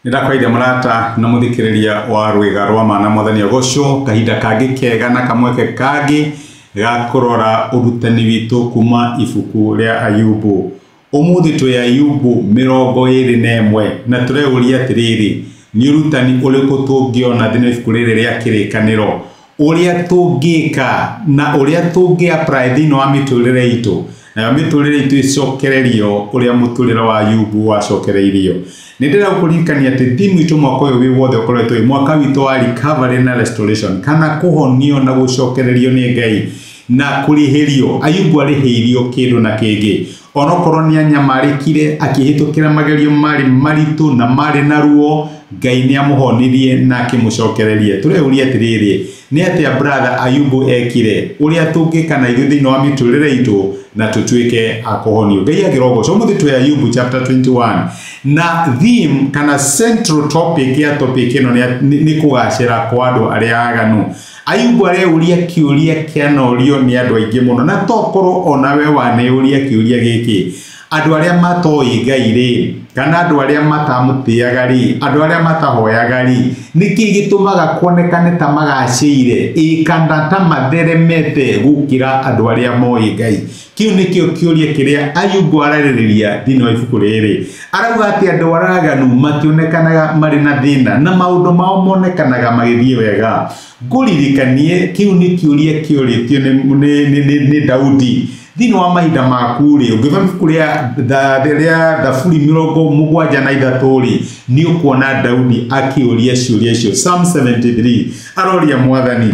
Nĩndakwaithia mũrata na mũthikĩrĩria wa rwĩga rwa ma na mwathani agocwo kahinda kangĩ kega na kamweke kangĩ ga kũrora ũrutani witũ kuma ibuku rĩa Ayubu. Ũmũthĩ twĩ Ayubu 21 na tũreyũria atĩrĩrĩ, nĩ ũrutani ũrĩkũ tũngĩona thĩinĩ wa ibuku rĩrĩ rĩa kĩrĩkanĩro, ũrĩa tũngĩka na ũrĩa tũngĩ apply thĩinĩ wa mĩtũrĩre itũ, nayo mĩtũrĩre itũ ĩcokererio ũrĩa mũtũrĩre wa Ayubu wacokereirio. Nĩ ndĩrenda gũkũririkania atĩ theme itũ mwaka ũyũ wĩ wothe ũkoretwo wĩ mwaka witũ wa recovery na restoration, kana kũhonio na gũcokererio nĩ Ngai na kũrĩhĩrio. Ayubu arĩhĩirio kĩndũ na kĩngĩ, onokorwo nĩ anyamarĩkire akĩhĩtũkĩra magerio marĩ maritũ na marĩ na ruo, Ngai nĩ amũhonirie na akĩmũcokereria. Tũreyũria atĩrĩrĩ, nĩ atĩa brother Ayubu ekire, ũrĩa tũngĩka na ithuĩ thĩinĩ wa mĩtũrĩre itũ na tũtuĩke a kũhonio. Ngai angĩrogocwo. Ũmũthĩ twĩ Ayubu chapter 21 na theme kana central topic ya topic ĩno nĩ kũgacĩra kwa andũ arĩa aganu. Ayubu areyũria kĩũria kĩanorio nĩ andũ aingĩ mũno, na tokorwo onawe waneyũria kĩũria gĩkĩ. Andũ arĩa matoĩ Ngai rĩ, kana andũ arĩa matamũtĩaga rĩ, andũ arĩa matahoyaga rĩ, nĩkĩ gĩtũmaga kuonekane ta magacĩire ĩ kana ta matheremete gũkĩra andũ arĩa moĩ Ngai? Kĩu nĩkĩo kĩũria kĩrĩa Ayubu ararĩrĩria thĩinĩ wa ibuku rĩrĩ. Arauga atĩ andũ arĩa aganu mationekanaga marĩ na thĩna na maũndũ mao monekanaga magĩthiĩ wega. Ngũririkanie kĩu nĩ kĩũria kĩũrĩtio nĩ Daudi thĩinĩ wa mahinda maku rĩ, ũngĩthoma ibuku rĩa Thaburi 73 rĩ, nĩ ũkuona Daudi akĩũria ciũria icio. Psalm 73 aroria mwathani,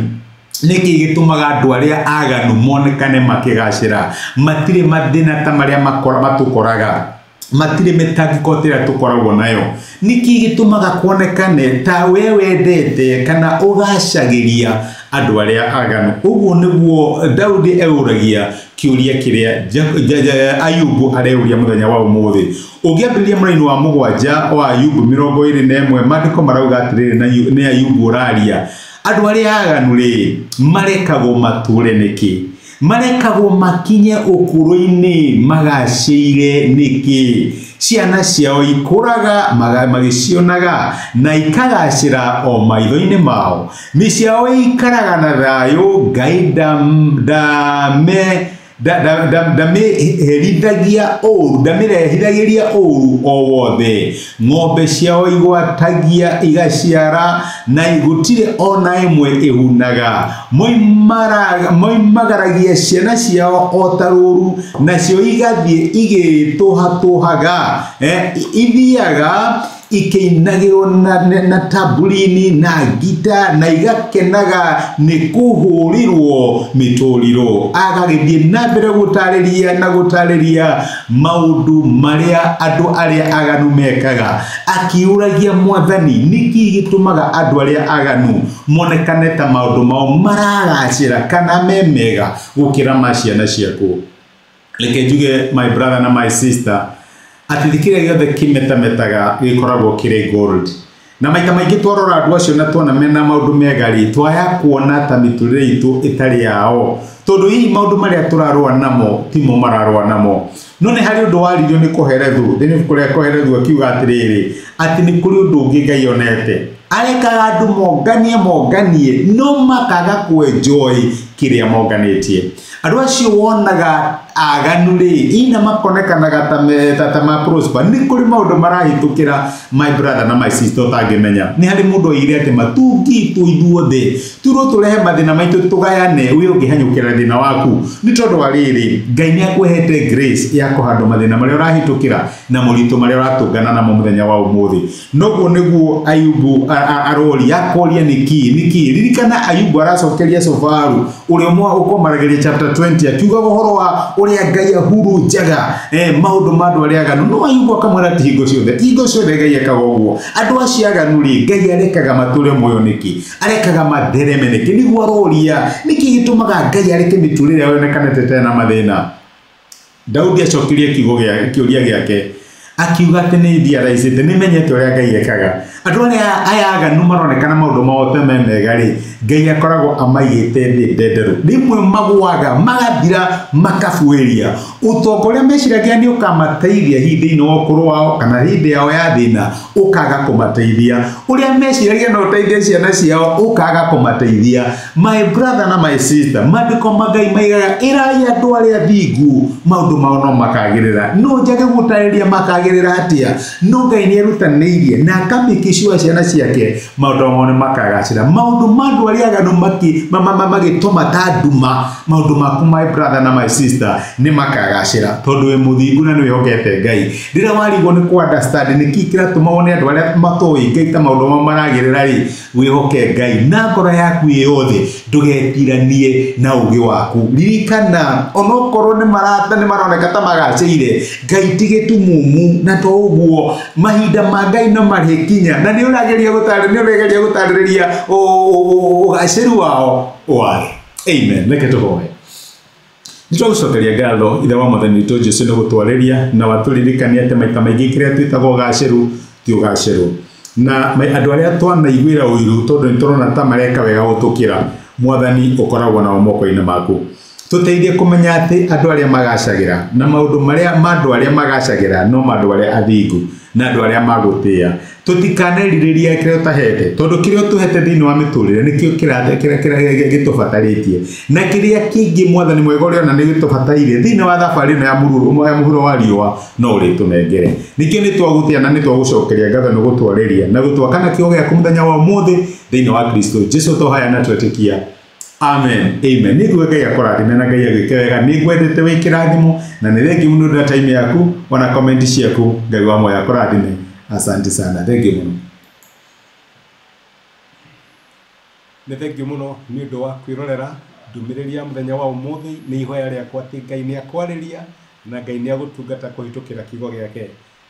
nĩkĩ gĩtũmaga andũ arĩa aganu monekane makĩgacĩra, matirĩ mathĩna ta marĩa matũkoraga, matirĩ mĩtangĩko ta ĩrĩa tũkoragwo nayo, nĩkĩ gĩtũmaga kuonekane ta we wendete kana ũgacagĩria andũ arĩa aganu? Ũguo nĩguo Daudi eũragia kĩũria kĩrĩa Ayubu areuria mũthenya wa ũmũthĩ. Ũngĩambĩrĩria mũraini wa 7 wa Ayubu 21, maandĩko marauga atĩrĩrĩ, nĩ Ayubu ũraria, andũ arĩa aganu rĩ marekagwo matũre nĩkĩ? Marekagwo makinye ũkũrũ-inĩ magacĩire nĩkĩ? Ciana ciao ikũraga magĩcionaga na ikagacĩra o maitho-inĩ mao. Mĩciĩ yao ĩikaraga na thayũ, Ngai ndamĩherithagia ũũru, ndamĩrehithagĩria ũũru o wothe. Ng'ombe ciao igwatagia igaciara na gũtirĩ ona ĩmwe ĩhunaga. Moimagaragia ciana ciao o ta rũũru, nacio igathiĩ igĩtũhatũhaga, ithiaga ikĩinagĩrwo na tamburini na ngita na igakenaga nĩ kũhũrĩrwo mĩtũrirũ. Agagĩthiĩ na mbere gũtarĩria na gũtarĩria maũndũ marĩa andũ arĩa aganu mekaga, akiũragia mwathani, nĩkĩ gĩtũmaga andũ arĩa aganu monekane ta maũndũ mao maragacĩra kana me mega gũkĩra ma ciana ciaku? Reke njuge my brother na my sister, atĩ kĩrĩa gĩothe kĩmetametaga gĩkoragwo kĩrĩ gold. Na maita maingĩ twarora andũ acio na tuona mena maũndũ mega rĩ, twaya kuona ta mĩtũrĩre itũ ĩtarĩ yao, tondũ hihi maũndũ marĩa tũrarũa namo timo mararũa namo. No nĩ harĩ ũndũ waririo nĩ Kohelethu, thĩinĩ ibuku rĩa Kohelethu akiuga atĩrĩrĩ, atĩ nĩ kũrĩ ũndũ ũngĩ Ngai onete, arekaga andũ monganie no makaga kũ-enjoy kĩrĩa monganĩtie. Andũ acio wonaga aganu rĩ, ina makonekanaga ta ma prosper, nĩ kũrĩ maũndũ marahĩtũkĩra my brother na my sister ũtangĩmenya. Nĩ harĩ mũndũ oigire atĩ matungitũ ithuothe turwo tũrehe mathĩna maitũ tũgayane, we ũngĩhanyũkĩra thĩna waku. Nĩ tondũ wa rĩrĩ, Ngai nĩ akũhete grace ya kũhandwo mathĩna marĩa ũrahĩtũkĩra na moritũ marĩa ũratũngana namo mũthenya wa ũmũthĩ. Noguo nĩguo Ayubu aroria, akoria nĩkĩ nĩkĩ. Ririkana Ayubu aracokeria Sofaru ũrĩa ũkomaragĩria chapter 20 akiugaga ũhoro wa ũrĩa Ngai ahurunjaga maũndũ ma andũ arĩa aganu. No Ayubu akamwĩra ti hingo ciothe, ti hingo ciothe Ngai ekaga ũguo. Andũ acio aganu rĩ, Ngai arekaga matũre muoyo nĩkĩ? Arekaga mathereme nĩkĩ? Nĩguo aroria nĩkĩ gĩtũmaga Ngai areke mĩtũrĩre yao yonekane ta ĩtarĩ na mathĩna. Daudi acokirie kĩũria gĩake Akiuga atĩ nĩ ndiaraicĩte nĩ menyete ũrĩa Ngai ekaga. Andũ arĩa aya aganu maronekana maũndũ mao te me mega rĩ, Ngai akoragwo amaigĩte thĩ ndenderũ. Rĩmwe magũaga, magathira, makabuĩria. Ũtonga ũrĩa meciragia nĩ ũkamateithia hihi thĩinĩ wa ũkũrũ wao kana hĩndĩ yao ya thĩna, ũkaga kũmateithia. Ũrĩa meciragia no ũteithie ciana ciao, ũkaga kũmateithia. My brother na my sister, maandĩko ma Ngai maigaga ĩrai andũ arĩa athingu maũndũ mao no makagĩrĩra. No njage gũtarĩria makagĩrĩra atĩa, no Ngai nĩ erutanĩirie na akamĩkicua ciana ciake maũndũ mao nĩ makagacĩra. Maũndũ ma andũ arĩa aganu magĩtũma ta nduma, maũndũ maku my brother na my sister nĩ makagacĩra tondũ wĩ mũthingu na nĩ wĩhokete Ngai. Rĩrĩa warigwo nĩ kũ understand nĩkĩ kĩratũma wone andũ arĩa matoĩ Ngai ta maũndũ mao maragĩrĩra rĩ, wĩhoke Ngai na ngoro yaku yothe, ndũgetiranie na ũgĩ waku. Ririkana onokorwo nĩ marata nĩ maroneka ta magacĩire, Ngai ti gĩtumumu, na to ũguo mahinda ma Ngai no marĩkinya, na nĩ ũrageria gũtarĩria ũgacĩru wao ware. Amen. Reke tũhoe. Nĩtwagũcokeria ngatho Ithe wa Mwathani witũ Jesũ nĩ gũtwarĩria na watũririkania atĩ maita maingĩ kĩrĩa twĩtagwo ũgacĩru ti ũgacĩru. Na andũ arĩa twanaiguĩra ũiru tondũ nĩ tũrona ta mareka wega gũtũkĩra, Mwathani ũkoragwo nao moko-inĩ maku. Tũteithie kũmenya atĩ andũ arĩa magacagĩra na maũndũ marĩa ma andũ arĩa magacagĩra no ma andũ arĩa athingu na andũ arĩa magũtĩĩa. Tũtikanerirĩrie kĩrĩa ũtahete, tondũ kĩrĩa ũtũhete thĩinĩ wa mĩtũrĩre nĩkĩo kĩrĩa gĩtũbatarĩtie, na kĩrĩa kĩngĩ Mwathani mwega ũrĩa ona nĩ gĩtũbataire thĩinĩ wa thabarĩ ĩno ya mũhuro wa riũa no ũrĩtũnengere. Nĩkĩo nĩ twagũtĩa na nĩ twagũcokeria ngatho nĩ gũtwarĩria na gũtwakana kiugo gĩaku mũthenya wa ũmũthĩ thĩinĩ wa Kristo Jesũ tũhoya na twetĩkia. Amen. Amen. Nĩ nguo Ngai akũrathime na Ngai agwĩke wega. Nĩ ngwendete wĩ kĩrathimo na nĩ thengiũ mũno nĩ time yaku ona comment ciaku. Ngai wa muoyo akũrathime. Asante sana. Thengiũ mũno. Nĩ thengiũ mũno nĩ ũndũ wa kwĩrorera ndũmĩrĩri ya mũthenya wa ũmũthĩ. Nĩ ihoya rĩakwa atĩ Ngai nĩ akwarĩria na Ngai nĩ agũtungata kũhĩtũkĩra kiugo gĩake.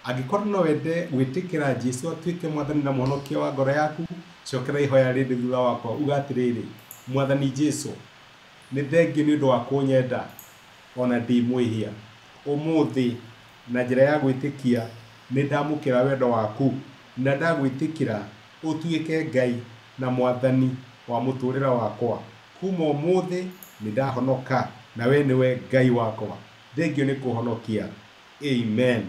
Angĩkorwo no wende gwĩtĩkĩra Jesũ atuĩke Mwathani na Mũhonokia wa ngoro yaku, cokera ihoya rĩrĩ thutha wakwa, uga atĩrĩrĩ: Mwathani Jesũ, nĩ thengiũ nĩ ũndũ wa kũnyenda ona ndĩ mwĩhia. Ũmũthĩ na njĩra ya gwĩtĩkia nĩ ndamũkĩra wendo waku na ndagwĩtĩkĩra ũtuĩke Ngai na Mwathani wa mũtũrĩre wakwa. Kuma ũmũthĩ nĩ ndahonoka na we nĩwe Ngai wakwa. Thengiũ nĩ kũhonokia. Amen.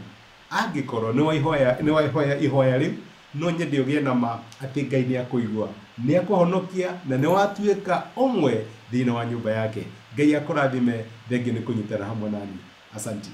Angĩkorwo nĩ waihoya ihoya rĩu, no nyende ũgĩe na ma atĩ Ngai nĩ akũigua, nĩ akũhonokia na nĩ watuĩka ũmwe thĩinĩ wa nyũmba yake. Ngai akũrathime. Thengiũ nĩ kũnyitana hamwe nani. Asante.